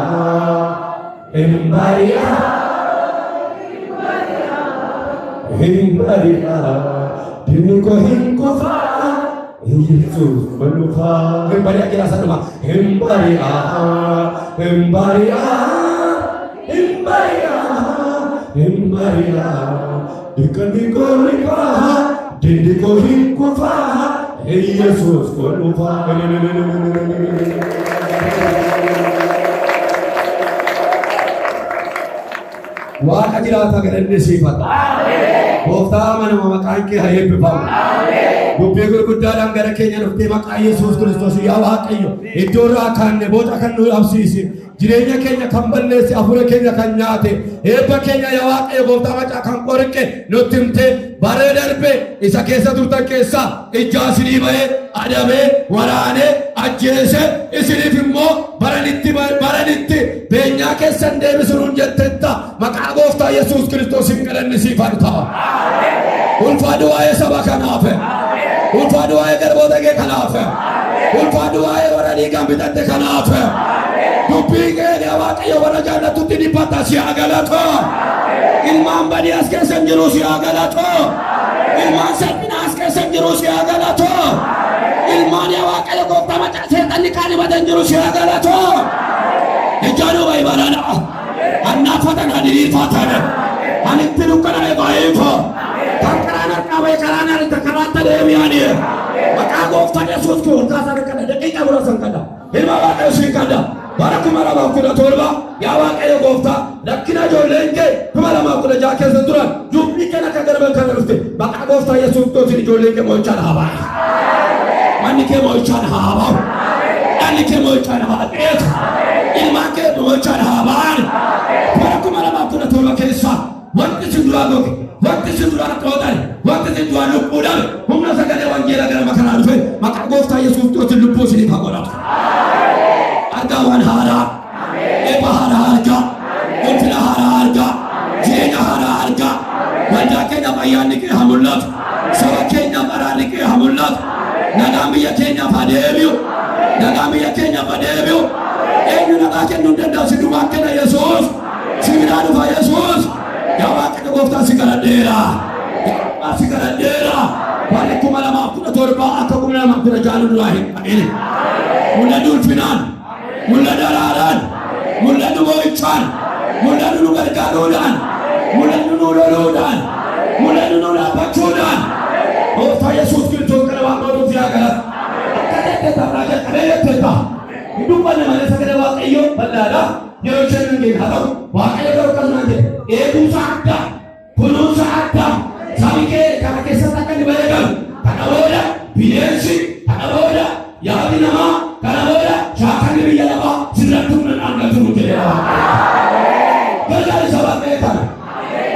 hin bari'a. Hin bari'a, diinni koo hin kufa, Yesuus kan dhufa. Hin bari'a jedha sanuma. Hin bari'a, hin bari'a, hin bari'a, hin bari'a. Dukkanni koo ifa, diinni koo hin kufa, Yesuus kan dhufa. Waaqa jiraataa galanni siifata. Gooftaa amanama maqaan kee haa eebbifamu. Dubbii gurguddaadhaan gara keenya dhuftee maqaa Yesuus Kiristoos yaa Waaqayyo iddoo irraa kaanne boca kan nu dhabsiise jireenya keenya kan balleesse hafuura keenya kan nyaate eebba keenya yaa Waaqayyo gooftaa macaa kan qorqe nutti himte baree darbe isa keessa turtan keessaa ijaa isinii ba'ee adabee waraanee ajjeese isiniif immoo baranitti baranitti beenyaa keessan deebisu nuun jettetta maqaa gooftaa Yesuus Kiristoosiin galanni siif haa ta'u. Ulfaadhu waa'ee saba kanaaf. Ulfaadhu waa'ee garboota kee kanaaf. Ulfaadhu waa'ee warra dhiigaan bitatte kanaaf. Dubbii kee yaa Waaqayyo warra jaallatutti dhiphata si haa galatu. Ilmaan badii as keessa hin jiru si haa galatu. Ilmaan salphina as keessa hin jiru si haa galatu. Ilmaan yaa Waaqayyo gooftaa macaa seexanni kaadhimate hin jiru si haa galatu. Ijaan bayi barana. Annaafatan kan diriirfatan. Kan itti dukkana'e baay'eefo. Kan karaan harkaa bahe karaan harka karaatti deebi'anii. Maqaa gooftaa Yesuus kee ol kaasaa kadha daqiiqaa muraasan kadha. Ilma Waaqayyo siin kadha. Bara 2017 yaa Waaqayyo gooftaa rakkina ijoolleen kee 2016 keessa turan dubbii kana akka garban kana dhufte maqaa gooftaa Yesuus Kiristoosiin ijoolleen kee mo'ichaan haa ba'an. Manni kee mo'ichaan haa ba'u. Dhalli kee mo'ichaan haa dheetu. Ilmaan kee mo'ichaan haa ba'an. Bara 2017 keessa wanti si duraa goge, wanti si duraa xooxale, wanti si duraa lubbuu dhabe, humna sagalee wangeelaa gara makanaa dhufe maqaa gooftaa Yesuus Kiristoosiin lubbuu isiniif haa godhatu. Argaa waan haaraa, eebba haaraa argaa, ulfina haaraa argaa, jireenya haaraa argaa. Waldaa keenyaaf ayyaanni kee haa mul'atu. Saba keenyaaf araarri kee haa mul'atu. Nagaan biyya keenyaaf haa deebi'u. Nagaan biyya keenyaaf haa deebi'u. Eenyu nagaa kennuu hin danda'u si duwwaan kenna Yesuus. Si biraa dhufa Yesuus. Yaa Waaqayyo gooftaa si kadhadheera. Yaa si kadhadheera. Barri 2017 akka 2016 duraa hin ta'in. Mul'adhu ulfinaan, mul'adhu araaraan, mul'adhu mo'ichaan, mul'adhu nu gargaaruudhaan, mul'adhu nu loluudhaan, mul'adhu nu dhaabbachuudhaan. Gooftaa Yesuus Kiristoos kana waan gootuuf si haa galatu. Akka jetteetta irraa jalqabee jetteetta. Hin dubbanne malee sagalee Waaqayyoo bal'aadha. Yeroo isheen hin geenye haa ta'u. Waaqayyo garuu akkasumaan jedhe. Eegumsa addaa, kunuunsa addaa sabi kee kana keessatti akka inni bahee galu. Kana booda bineensi, kana booda yaadni namaa, kana booda shaakalli biyya lafaa sirratti humna argatu nu jedheera Waaqayyo. Gargaari saba kee kana.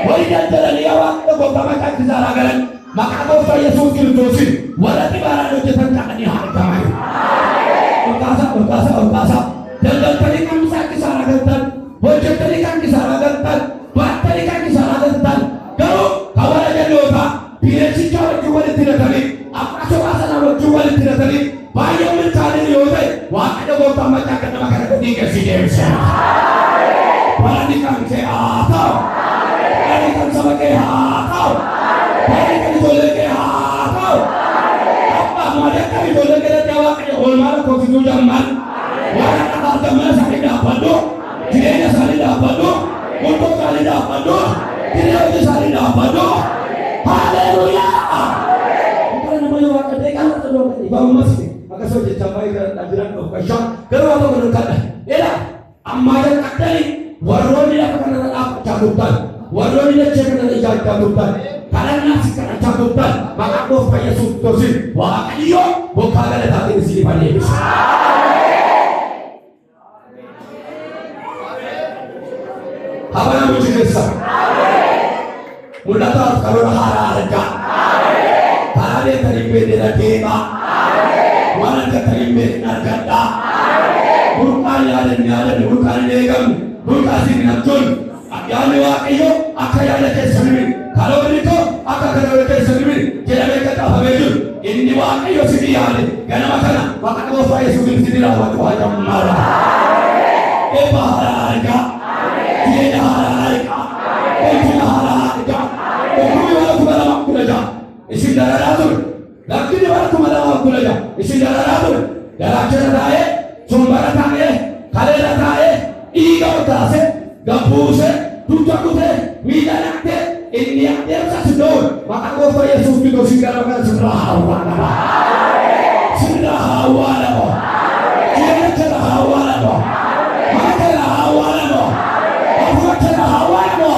Warri daldalanii yaa Waaqayyo gooftaa maqaa kisaaraa galan maqaa gooftaa Yesuus Kiristoosiin warra xibaaraan hojjetan ta'anii haa argaman. Ol kaasaa, ol kaasaa, ol kaasaa. Daldaltanii kan kisaaraa galtan, hojjettanii kan kisaaraa galtan, baattanii kan kisaaraa galtan, garuu kan warra jallootaa bineensicha wajjin walitti hidhatanii, abbaa sobaa sanaa wajjin walitti hidhatanii baay'ee milkaa'anii yoo ta'e, Waaqayyo gooftaan macaa kan nama kana gatii keessi deebiseera. Baranni kan kee haa ta'u. Baranni kan saba kee haa ta'u. Baranni kan ijoollee kee haa ta'u. Abbaa malee kan ijoollee keetti Waaqayyo oolmaa lakkoofsisuu jammaan. Waan akka taatan mana isaanii dhaabbadhu. Jireenya isaanii dhaabbadhu. Murtoo isaanii dhaabbadhu. Jireenya hojii isaanii dhaabbadhu. Haleluuyaa! Kana nama yoo Waaqa ta'e kan ta'e Ibaamumas akkas hojjechaa baay'ee kan jiran of gashaa garuu waa tokko dukkadha. Ela ammaa jalqabdanii warroonni lafa kanarra dhaabbachaa turtan, warroonni dachee kanarra ijaajjaa turtan, kadhannaa si kadhachaa turtan, maqaa gooftaa Yesuus Kiristoosiin Waaqayyo bokkaa galataatiin isinif haa deebisu. Habana hojii keessa. Mul'ataaf karoora haaraa argaa. Karaa deemtan hin beekne irra deemaa. Waan argattan hin beekne argadhaa. Burqaan yaadanne yaadanne burqaan hin eegamne burqaa isin hin abjoonne. Yaadni Waaqayyoo akka yaada keessanii miti. Karoorri koo akka karoora keessanii miti jedhamee kan caafamee jiru. Inni Waaqayyo isinii yaade ganama kana maqaa gooftaa Yesuusiin isinii raawwachuu haa jammara. Eebba haaraa argaa. Jireenya haaraa argaa. Ulfina haaraa argaa. Dhukkubni bara 2016 isin dararaa ture. Rakkinni bara 2016 isin dararaa ture. Garaachana taa'ee, sombara taa'ee, kaleera taa'ee, dhiiga ol kaasee, gad buusee, dugda kutee, miila naqxee, inni adeemsa si dhoowwe maqaa gooftaa Yesuus Kiristoosiin gara kana sirraa haa awwaalama. Sirraa haa awwaalama. Jireenya keerra haa awwaalama. Mana keerra haa awwaalama. Hafuura keerra haa awwaalama.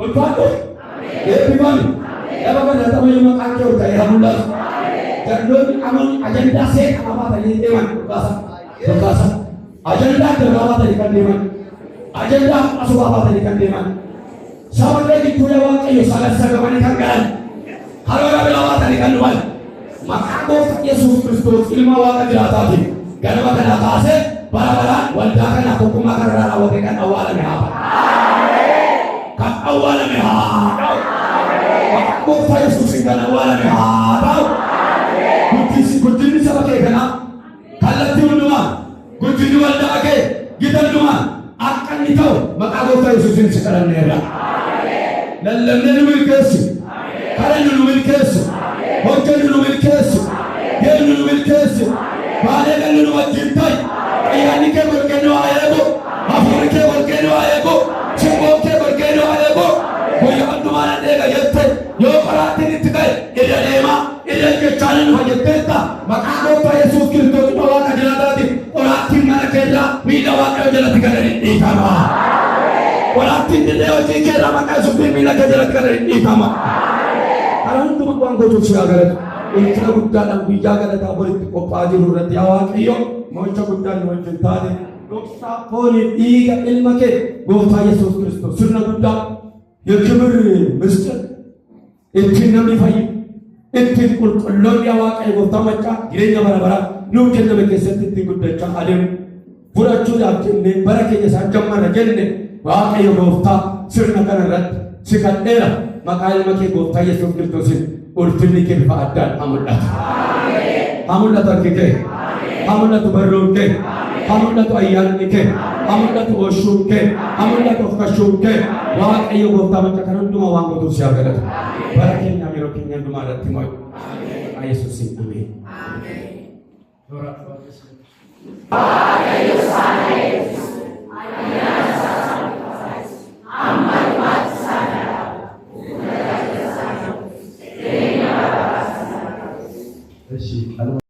Ulfaadhu. Eebbifami. Lafa kana irratti ammayyuu maqaan kee ol ka'ee haa mul'atu. Jalloonni amoonni ajandaa seexanaa baatanii deeman dhugaasa. Dhugaasa. Ajandaa dabraa baatanii kan deeman. Ajandaa asobaa baatanii kan deeman. Saba kee gidduu yaa Waaqayyo sagassagamanii kan galan. Karoora biraa baatanii kan dhufan. Maqaa gooftaa Yesuus Kiristoos ilma Waaqa jiraataatiin ganama kanaa kaasee bara baraan waldaa kanaa tokkummaa kanarraa raawwatee kan awwaalame haa ta'u. Kan awwaalame haa ta'u. Maqaa gooftaa Yesuusiin kan awwaalame haa ta'u. Guddinni saba kee kanaa kallattii hundumaan, guddinni waldaa kee gita hundumaan akka inni ta'u maqaa gooftaa Yesuusiin si kadhanneerra. Lallabnee nu milkeessi. Kadhannu nu milkeessi. Hojjennu nu milkeessi. Deemnu nu milkeessi. Baanee gallu nu wajjin ta'i. Ayyaanni kee golgee nu haa eegu. Hafuurri kee golgee nu haa eegu. Simboon kee golgee nu haa eegu. Guyyaa hundumaa nan eega jette yoo qoraattiin itti ka'e irra deemaa irra ejjechaa nan dhufa jetteetta. Maqaa gooftaa Yesuus Kiristoos ilma Waaqa jiraataatiin qoraattiin mana keerraa miila Waaqayyoo jalatti gad hin dhiitama. Qoraattiin dirree hojii keerraa maqaa Yesuusiin miila kee jalatti gad hin dhiitama. Kana hundumaa waan gochuuf si haa galatu. Ulfina guddaadhaan guyyaa galataa walitti qophaa'aa jiru irratti yaa Waaqayyo mo'icha guddaan nu wajjin taate dhoksaa fooniif dhiiga ilma kee gooftaa Yesuus Kiristoos sirna guddaa የክብር ምስጢር ittiin namni fayyu ittiin qulqulloonni yaa Waaqayyo gooftaa maccaa jireenya bara baraa nuuf kenname keessatti ittiin guddachaa adeemu fudhachuudhaaf jennee bara keenya isaan jammarra jenne Waaqayyo gooftaa sirna kana irratti si kadheera maqaa ilma kee gooftaa Yesuus Kiristoosiin ulfinni kee bifa addaan haa mul'atu. Haa mul'atu harki kee. Haa mul'atu barruun kee. Haa mul'atu ayyaanni kee. Haa mul'atu ooshuun kee. Haa mul'atu of kashuun kee. Waaqayyo gooftaa macca kan hundumaa waan gootuuf si haa galatu. Bara keenyaaf yeroo keenya hundumaa irratti mo'i. Maqaa Yesuusiin ameen. Waaqayyo isaan haa eebbisu. Ayyaana isaa isaaniif haa baay'isu. Hamma dhumaatti isaan haa dhaabu. Ulfina tajaajila isaanii haa guddisu. Jireenya bara baraas isaan haa kennu. Eshi anuma